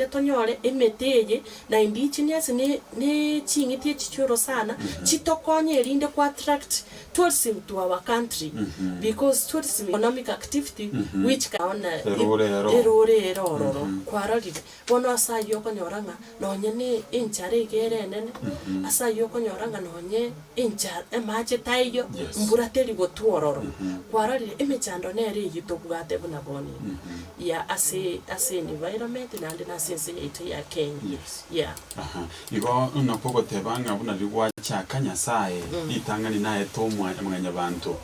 Tonyore emete eye, na indigenous ne ne ching'iti echi chi'orosana, chitokonye erinde ko attract tourism to our country, because tourism economic activity which can Erure ero. erure ere ororo, kwarorire. Bono ase ayio okonyora ng'a nonye ne enchara iga ere enene, ase ayio okonyora ng'a nonye enchara amache taiyo, Yes. mbura teri gotwa ororo. Kwarorire emechando nere eyio tobwate buna bono iga. Ya ase ase environment naende na ase ense yaito ya Kenya. Yes. Yeah. Aha. Igo nakwo ogoteba ng'a buna riria gwachaka Nyasaye ritang'ani naete omwa mwanyabanto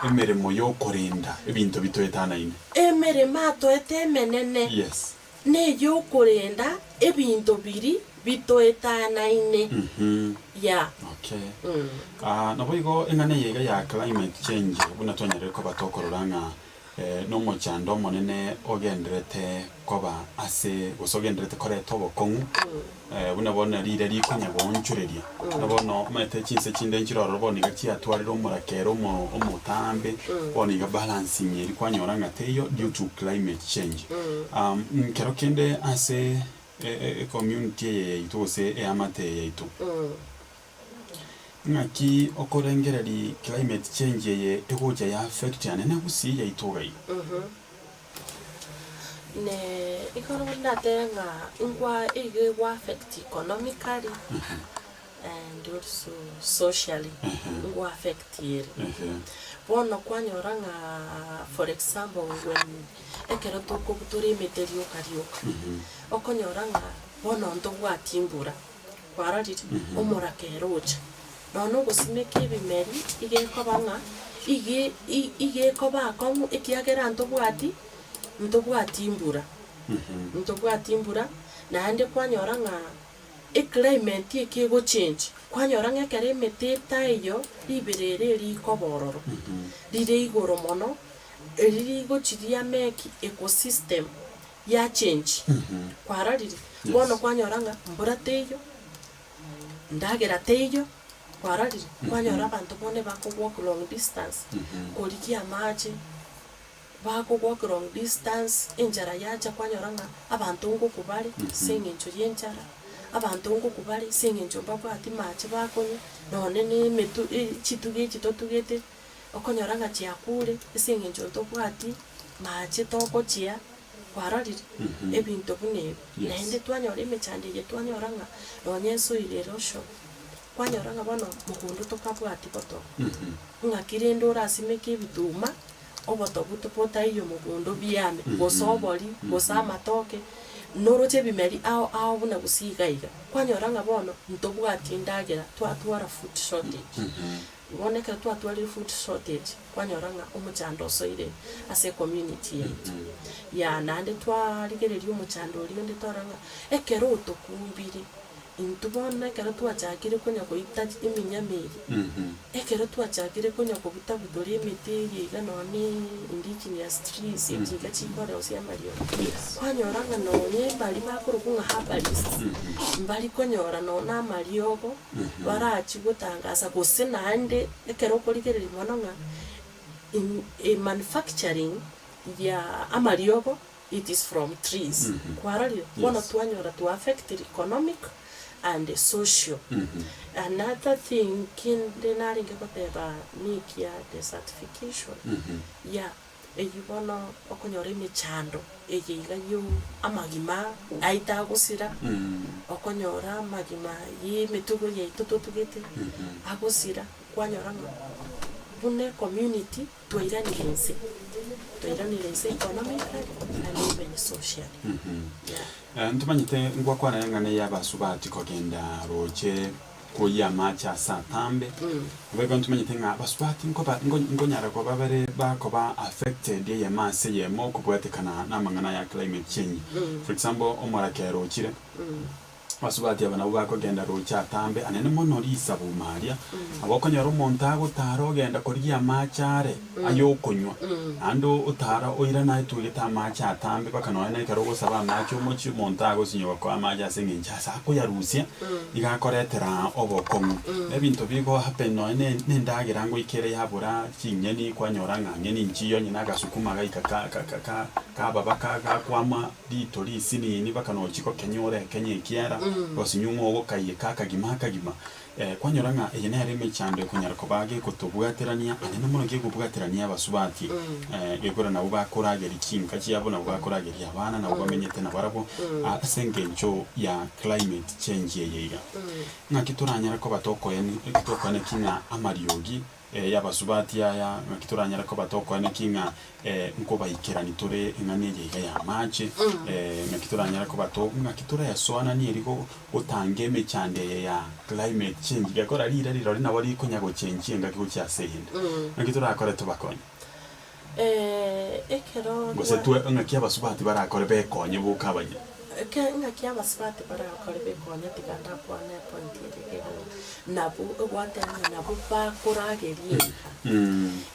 emeremo yokorenda ebinto bitoetanaine. Emeremo atoete emenene Yes. neyokorenda ebinto biria bitoetanaine. Yeah. Okay. Naboigo eng'ana eye iga ya climate change buna twanyarire koba tokorora ng'a Nomochando omonene ogendererete koba ase, gose ogendererete koreta obokong'u, buna bono riire rikonya goonchoreria. Buna bono omanyete chinse chinde nchire ororo bono iga chiatwarire omorakera omo omotambe, bono iga balancing eria kwanyora ng'a teiyo due to climate change. Nkero kende ase ecommunity eye yaito gose eamate eye yaito, Ng'aki okorengereria climate change eye egocha ya affect anene gusii yaito iga iga? Ne ekero ndatebe ng'a nkwa iga egwa affect economically and also socially ngwa affect ere. Bono kwanyora ng'a for example when ekero tokobutora emete rioka rioka, okonyora ng'a bono ntobwati mbura. Kwarorire, omoraka ere ocha. Nonya ogosimeka ebimeri iga ekoba ng'a iga iga ekoba akong'u ekiagera ntobwati ntobwati mbura, ntobwati mbura, naende kwanyora ng'a eclimate eke egochange, kwanyora ng'a ekero emete etaiyo riberera erikoba ororo, rire igoro mono, eri rigochi riameki ecosystem yachange, kwarorire, bono kwanyora ng'a mbura teiyo, ndagera teiyo, kwarorire, kwanyora abanto bono ebako walk long distance, korigia amache, bako walk long distance, enchara yacha kwanyora ng'a abanto ngokwa bare ase eng'encho ya enchara, abanto ngokwa bare ase eng'encho mbabwati mache bakonywa, nonye na emetu chitugo echi totugete. Okonyora ng'a chiakure ase eng'encho ntobwati mache togochia, kwarorire ebinto buna ebi. Yes. Naende twanyora emechando eye twanyora ng'a nonye esoil erosion, kwanyora ng'a bono mogondo tokabwati botobu, ng'aki rende orasimeke ebituma, obotobu botaiyo mogondo biame, gose obori, gose amatoke, noroche ebimeri ao ao buna gose iga iga. Kwanyora ng'a bono ntobwati endagera, twatwara food shortage. Bono ekero twatwarire food shortage, kwanyora ng'a omochando osoire ase ecommunity yaito. Yaa naende twarigereria omochando oria onde twarora ng'a ekero otokumbire, intwe bono ekero twachakire konya goita eminyama eye, ekero twachakire konya kobuta-butora emete eye iga nonye indigenous trees echi iga chikorosia amariogo, kwanyora ng'a nonye baria bakorokwa ng'a herbalists, mbari konyora nonye amariogo. Barachie gotangasa gose naende ekero okorigereria mono ng'a manufacturing ya amariogo it is from trees. Kwarorire? Bono twanyora twa affected economic and social. Another thing kende narenge goteba nekia desertification, yeah. Eyio bono okonyora emechando eye iga yo amagima aito agosira, okonyora amagima y'emetugo yaito totugete agosira, kwanyora ng'a buna ecommunity twairanire inse, twairanire inse economically and even socially, yeah. Ntomanyete ngwakwana eng'ana ya abasubati kogenda roche Koyia amache ase atambe. Naboigo ntomanyete ng'a abasubati nkoba nkonyara koba bare bakoba affected eyemo ase eyemo okobwatekana namang'ana ya climate change. For example, omorakera ochire, Abasubati aba nabwo bakogenda roche atambe anene mono risabuma aria, nabo okonyora omonto agotara ogenda korigia amache are ay'okonywa, naende otara oirane aetwegete amache atambe mpaka nonya na ekero ogosaba amache omochie omonto agosinywa gokoa amache ase eng'encho ase akoyarusia iga akoretera obokong'u. Na ebinto bigo happen nonya ne na endagera ngoika ere yabora chinyeni kwanyora ng'a ng'eni nchiyo onye na agasukuma gaika ka ka ka kababa ka gakwama Rito risinini mpaka nochie gokenya ore ekenye ekiara, gose nyuma ogokayeka akagima akagima. Kwanyora ng'a eye nere emechando ekonyara koba gegotobwaterania, anene mono gekobwaterania abasubati, gekora nabwo bakorageria chinka chiabo, nabwo bakorageria abana, nabwo bamenyete nabarabwo, ase engencho ya climate change eye iga. Ng'aki toranyare koba tokoeni tokoeneki ng'a amariogi Y'abasubati aya, ng'aki toranyare koba tokoeneki ng'a nkobaikerani tore eng'ana eye iga y'amache? Ng'aki toranyare koba to ng'aki toresoananie erio go gotanga emechando eye ya climate change gekora rire rirori nabo rikonya gochenchia engaki gochia ase eyende. Ng'aki torakore tobakonye? Ekero Gose twe ng'aki abasubati barakore bekonye boka abanyene? Eke ng'aki abasubati barakore bekonye tiga ndakwane epoint ere iga ng'a nabwo egwateba ng'a nabwo bakorageria enka.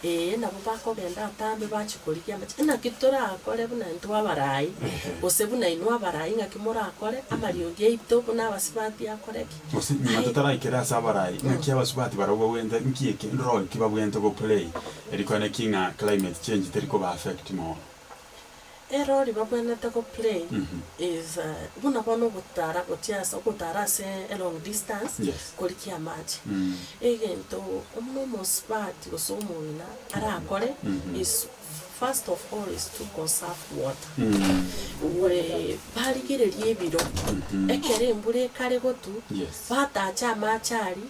Ee nabo bakogenda atambe bachia korigia amache, naki torakore buna intwe abarai, gose buna inwe abarai ng'aki morakore amariogi aito buna abasubati akore ki? Gose nyuma totaraikera ase abarai, ng'aki abasubati barabwo babwenerete nki eke role ki babwenerete go play eri koene ki ng'a climate change teri koba affect mono? Erori babwenerete go play is buna bono ogotara gochia ase ogotara ase elong distance Yes. korigia amache. Egento buna omosubati gose omong'ina arakore is first of all is to conserve water. We barigereria ebiro, ekero embura ekare gotwa, Yes. batache amache aria,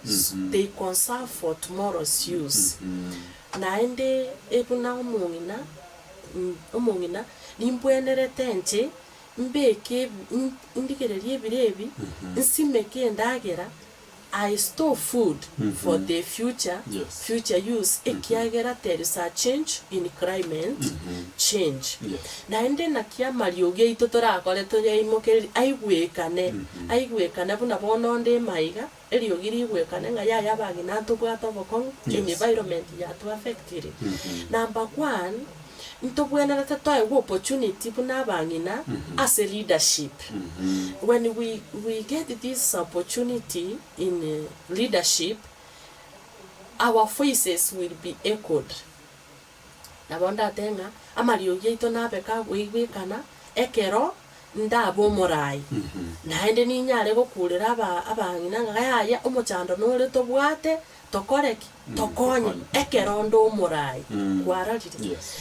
they conserve for tomorrow's use. Naende buna omong'ina omong'ina, nimbwenerete inche mbeke ebi ndigererie ebiro ebi, nsimeke endagera, I store food for the future, Yes. future use, ekiagera there is a change in climate change. Yes. Naende naki amariogi aito torakore toyaimokererie aigwekane, aigwekane buna bono onde maiga, Eriogi rigwekane ng'a yaya abang'ina ntobwate obokong'u, Yes. environment yatu affectire. Number one, ntobwenerete toegwe opportunity buna abang'ina ase leadership. When we we get this opportunity in leadership, our voices will be echoed. Nabo ndatebe ng'a amariogi aito nabe kagoigwekana ekero ndabe omorai, naende ninyare gokurera aba abang'ina ng'a yaya omochando nore tobwate tokore ki? Tokonye ekero onde omorai. Kwarorire? Yes.